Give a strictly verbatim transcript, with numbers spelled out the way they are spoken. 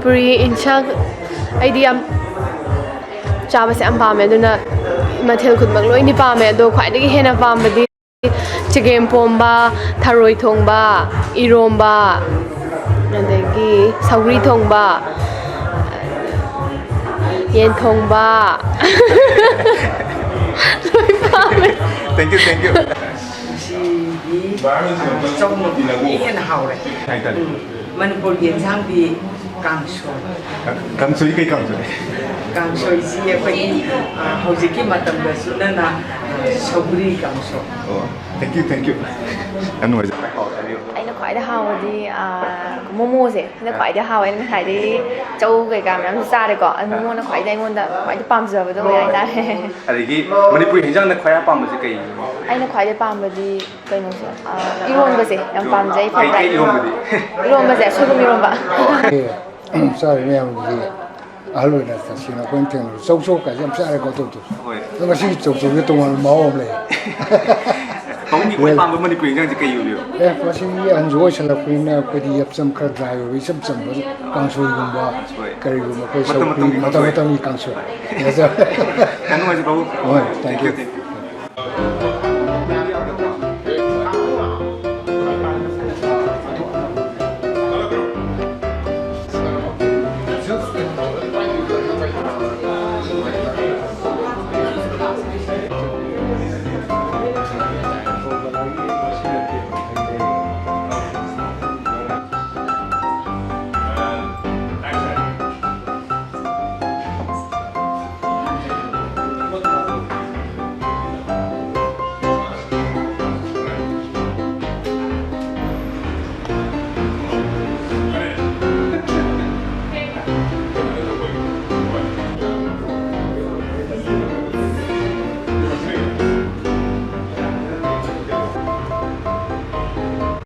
ꯄꯨꯔꯤ, ꯏꯟꯁꯥꯡ ꯑꯩꯗꯤ ꯌꯥꯝ ꯆꯥꯕꯁꯦ ꯌꯥꯝ ꯄꯥꯝꯃꯦ, ꯑꯗꯨꯅ ꯃꯊꯦꯜ ꯈꯨꯗꯤꯡꯃꯛ ꯂꯣꯏꯅꯗꯤ ꯄꯥꯝꯃꯦ, ꯑꯗꯣ ꯈ꯭ꯋꯥꯏꯗꯒꯤ ꯍꯦꯟꯅ ꯄꯥꯝꯕꯗꯤ ꯆꯒꯦꯝ ꯄꯣꯝꯕ, ꯊꯔꯣꯏ ꯊꯣꯡꯕ, ꯏꯔꯣꯝꯕ, ꯑꯗꯒꯤ ꯁꯧꯒ꯭ꯔꯤ ꯊꯣꯡꯕ, ꯌꯦꯟ ꯊꯣꯡꯕ꯫ ꯂꯣꯏ ꯄꯥꯝꯃꯦ꯫ Thank you, thank you꯫ ꯉꯁꯤꯗꯤ, ꯑ, ꯆꯧꯅ ꯈ꯭ꯋꯥꯏꯗꯒꯤ ꯍꯦꯟꯅ ꯍꯥꯎꯔꯦ꯫ ꯍꯥꯏꯇꯥꯔꯦ꯫ ꯎꯝ꯫ ꯃꯅꯤꯄꯨꯔꯒꯤ ꯌꯦꯟꯁꯥꯡꯗꯤ ꯀꯥꯡꯁꯣꯏ꯫ ꯀꯥꯡꯁꯣꯏ ꯀꯩ ꯀꯥꯡꯁꯣꯏ? ꯀꯥꯡꯁꯣꯏꯁꯤ ꯑꯩꯈꯣꯏꯒꯤ, ꯑ, ꯍꯧꯖꯤꯛꯀꯤ ꯃꯇꯝꯗꯁꯨ ꯅꯪꯅ, ꯑ, ꯁꯧꯒ꯭ꯔꯤ ꯀꯥꯡꯁꯣꯏ꯫ ꯑꯣ, thank you, thank you꯫ ꯌꯥꯝ ꯅꯨꯡꯉꯥꯏꯖꯔꯦ꯫ ꯑꯩꯅ ꯈ꯭ꯋꯥꯏꯗꯩ ꯍꯥꯎꯕꯗꯤ, ꯑ, ꯃꯣꯃꯣꯁꯦ꯫ ꯁꯤꯅ ꯈ꯭ꯋꯥꯏꯗꯩ ꯍꯥꯎꯋꯦ꯫ ꯑꯩꯅ ꯉꯁꯥꯏꯗꯒꯤ ꯆꯧ ꯀꯩꯀꯥ ꯃꯌꯥꯝꯁꯨ ꯆꯥꯔꯦꯀꯣ꯫ ꯑꯗꯨ ꯃꯣꯃꯣꯅ ꯈ꯭ꯋꯥꯏꯗꯩ ꯑꯩꯉꯣꯟꯗ ꯈ꯭ꯋꯥꯏꯗꯩ ꯄꯥꯝꯖꯕꯗꯣ ꯑꯣꯏ ꯍꯥꯏꯇꯥꯔꯦ꯫ ꯑꯗꯒꯤ ꯃꯅꯤꯄꯨꯔꯤ ꯍꯤꯟꯖꯥꯡꯗ ꯈ꯭ꯋꯥꯏ ꯑꯄꯥꯝꯕꯁꯦ ꯀꯩ? ꯑꯩꯅ ꯈ꯭ꯋꯥꯏꯗꯩ ꯄꯥꯝꯕꯗꯤ ꯀꯩꯅꯣꯁꯦ, ꯑ, ꯏꯔꯣꯟꯕꯁꯦ ꯌꯥꯝ ꯄꯥꯝꯖꯩ꯫ ꯀꯩ, ꯀꯩ ꯏꯔꯣꯟꯕꯗꯤ? ꯏꯔꯣꯟꯕꯁꯦ, ꯁꯣꯏꯕꯨꯝ ꯏꯔꯣꯟꯕ꯫ ꯑꯦ, ꯆꯥꯔꯤ ꯃꯌꯥꯝꯒꯤ ꯑꯍꯜ ꯑꯣꯏꯅ ꯇꯁꯦꯡꯅ ꯑꯩꯈꯣꯏꯅ ꯊꯦꯡꯅꯕ ꯆꯧ ꯆꯧ ꯀꯥꯏꯁꯦ ꯌꯥꯝ ꯆꯥꯔꯦꯀꯣ, ꯇꯧ ꯇꯧ꯫ ꯍꯣꯏ꯫ ꯑꯗꯣ ꯉꯁꯤꯒꯤ ꯆꯧ ꯆꯧꯁꯦ ꯇꯣꯉꯥꯟꯕ ꯃꯍꯥꯎ ꯑꯃ ꯂꯩ꯫ ꯄꯥꯕꯨꯡꯒꯤ ꯈ꯭ꯋꯥꯏ ꯄꯥꯝꯕ ꯃꯅꯤꯄꯨꯔꯤ ꯏꯟꯖꯥꯡꯁꯦ ꯀꯩ ꯑꯣꯏꯗꯣꯏꯅꯣ? ꯑꯦ, ꯃꯁꯤꯗꯤ ꯑꯍꯟꯁꯨ ꯑꯣꯏꯁꯜꯂꯛꯄꯅꯤꯅ ꯑꯩꯈꯣꯏꯗꯤ ꯌꯥꯝ ꯆꯝ ꯈꯔ dry ꯑꯣꯏꯕ, ꯏꯆꯝ ꯆꯝꯕ ꯀꯥꯡꯁꯣꯏꯒꯨꯝꯕ, ꯍꯣꯏ꯫ ꯀꯔꯤꯒꯨꯝꯕ ꯑꯩꯈꯣꯏ ꯃꯇꯝ ꯁꯧꯒ꯭ꯔꯤ, ꯃꯇꯝꯒꯤ ꯃꯇꯝ ꯀꯥꯡꯁꯣꯏ꯫ ꯃꯇꯝꯒꯤ ꯀꯥꯡꯁꯣꯏ꯫ ꯌꯥꯝ ꯅꯨꯡꯉꯥꯏꯖꯩ ꯄꯥꯕꯨꯡ꯫ ꯍꯣꯏ, thank you꯫ Thank you, thank you꯫